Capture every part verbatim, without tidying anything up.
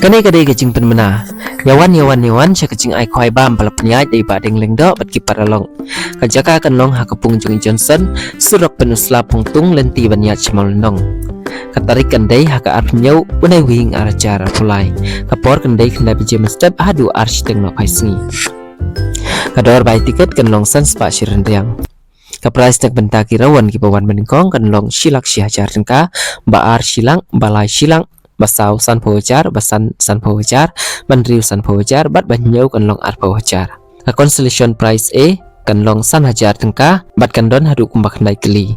Kane ka dei ka jingpynbna. Ïa wan, ïa wan, ïa wan sha ka jingai khwai bam ba la pynïaid da i Bah Deng Lyngdoh bad ki paralok. Ka jaka kan long ha ka pung jong i Johnson, surok Pynursla Pongtung, lynti ban ïaid sha Mawlynnong. Ka tarik kan dei ha ka arphew hynñiew u Naiwieng ar hajar arphew lai. Ka por kan dei khyndai baje mynstep haduh ar shiteng nohphai sngi. Ka dor bai tiket kan long san spah shi ryndiang. Ka prize na ka bynta ki rawon kiba wan banyngkong kan long shi lak shi hajar tyngka, ba ar shi lak, ba lai shi lak, ba saw sanphew hajar, ba san sanphew hajar, ba hynriew sanphew hajar, bad ba hynñiew kan long arphew hajar. Ka consolation prize A kan long san hajar tyngka, bad kan don haduh kumba khyndai tylli.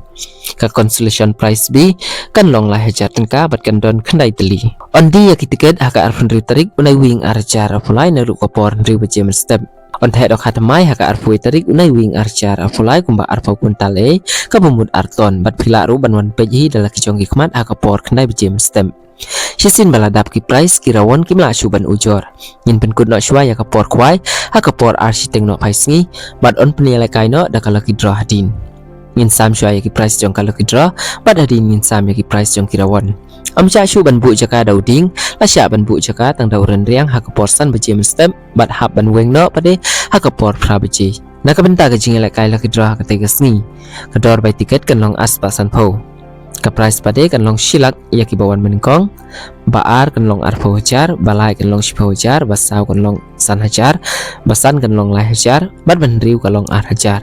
Ka consolation prize B kan long lai hajar tyngka, bad kan don khyndai tylli. Yn die ïa ki tiket ha ka arphew hynriew tarik u Naiwieng ar hajar arphew lai naduh ka por hynriew baje mynstep. Yn theh dohkha thymmai ha ka arphew wei tarik u Naiwieng ar hajar arphew lai kumba arphew kwintal ei, kaba mut ar ton, bad phi lah ruh ban wan peit hi da la ki jong ki khmat ha ka por khyndai baje mynstep. Shisien ba la dap ki prize, ki rawon kim lah shuh ban ujor. Ngin pynkut noh shuwa ïa ka por khwai ha ka por ar shiteng nohphai sngi, bad yn pynïalehkai noh da ka lucky draw hadien. Ngin sam shuwa ïa ki prize jong ka lucky draw, bad hadien ngin sam ïa ki prize jong ki rawon. Ym shah shuh ban buh jaka da u dieng, la shah ban buh jaka tang da u ryndiang ha ka por san baje mynstep, bad hap ban weng noh pat de ha ka por phra baje. Na ka bynta ka jingïalehkai lucky draw ha katei ka sngi, ka dor bai tiket kan long ar spah sanphew. Ka prize pat de kan long shi lak ïa kiba wan banyngkong, ba ar kan long arphew hajar, ba lai kan long shiphew hajar, ba saw kan long san hajar, ba san kan long lai hajar, bad ba hynriew kan long ar hajar.